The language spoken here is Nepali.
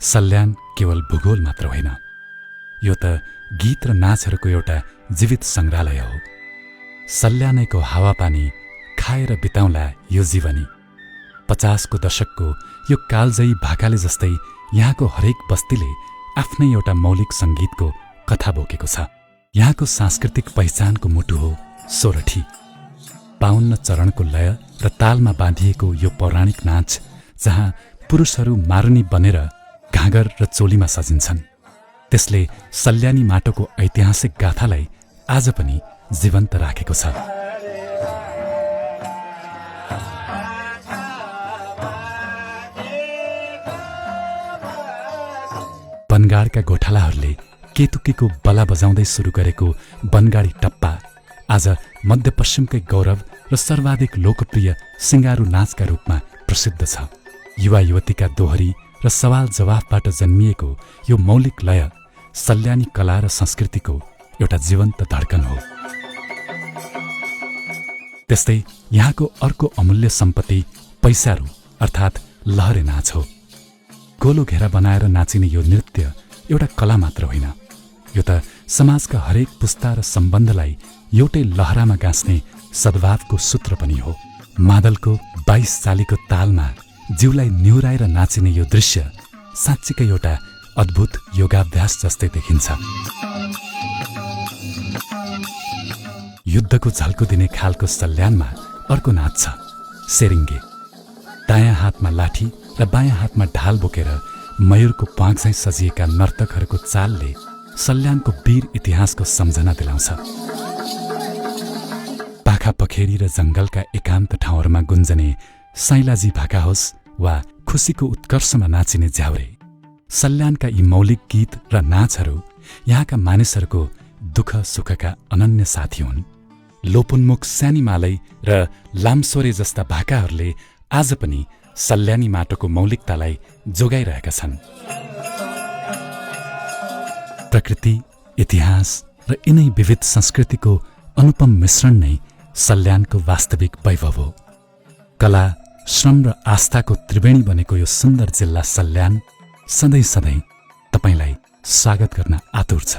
सल्यान केवल भूगोल मात्र होइन, यो त गीत र नाचहरूको एउटा जीवित संग्रहालय हो। सल्यानैको हावापानी खाएर बिताउँला यो जीवनी। 50 को दशकको यो कालजयी भाकाले जस्तै यहाँको हरेक बस्तीले आफ्नै एउटा मौलिक संगीतको कथा बोकेको छ। यहाँको सांस्कृतिक पहिचानको मुटु हो सोरठी। 52 चरणको लय र तालमा बाँधिएको यो पौराणिक नाच जहाँ पुरुषहरू मारुनी बनेर घाँगर र चोलीमा सजिन्छन्, त्यसले सल्यानी माटोको ऐतिहासिक गाथालाई आज पनि जीवन्त राखेको छ। बनगाडका गोठालाहरूले केतुकीको बला बजाउँदै सुरु गरेको बनगाडी टप्पा आज मध्यपश्चिमकै गौरव र सर्वाधिक लोकप्रिय सिङ्गारू नाचका रूपमा प्रसिद्ध छ। युवा युवतीका दोहरी र सवाल जवाफबाट जन्मिएको यो मौलिक लय सल्यानी कला र संस्कृतिको एउटा जीवन्त धड्कन हो। त्यस्तै यहाँको अर्को अमूल्य सम्पत्ति पैसारू अर्थात् लहरे नाच हो। गोलो घेरा बनाएर नाचिने यो नृत्य एउटा कला मात्र होइन, यो त समाजका हरेक पुस्ता र सम्बन्धलाई एउटै लहरामा गाँच्ने सद्भावको सूत्र पनि हो। मादलको 22 चालीको तालमा जिउलाई निहुराएर नाचिने यो दृश्य साँच्चीकै एउटा अद्भुत योगाभ्यास जस्तै देखिन्छ। युद्धको झल्को दिने खालको सल्यानमा अर्को नाच छ, सेरिङ्गे। दायाँ हातमा लाठी र बायाँ हातमा ढाल बोकेर मयूरको पाँखझैँ सजिएका नर्तकहरूको चालले सल्यानको वीर इतिहासको सम्झना दिलाउँछ। पाखा पखेरी र जंगलका एकान्त ठाउँहरूमा गुन्जने साइलाजी भाका होस् वा खुसीको उत्कर्षमा नाचिने झ्याउरे, सल्यानका यी मौलिक गीत र नाचहरू यहाँका मानिसहरूको दुःख सुखका अनन्य साथी हुन्। लोपुन्मुख स्यानीमालै र लामसोरे जस्ता भाकाहरूले आज पनि सल्यानी माटोको मौलिकतालाई जोगाइरहेका छन्। प्रकृति, इतिहास र यिनै विविध संस्कृतिको अनुपम मिश्रण नै सल्यानको वास्तविक वैभव हो। कला, श्रम र आस्थाको त्रिवेणी बनेको यो सुन्दर जिल्ला सल्यान सधैँ सधैँ तपाईलाई स्वागत गर्न आतुर छ।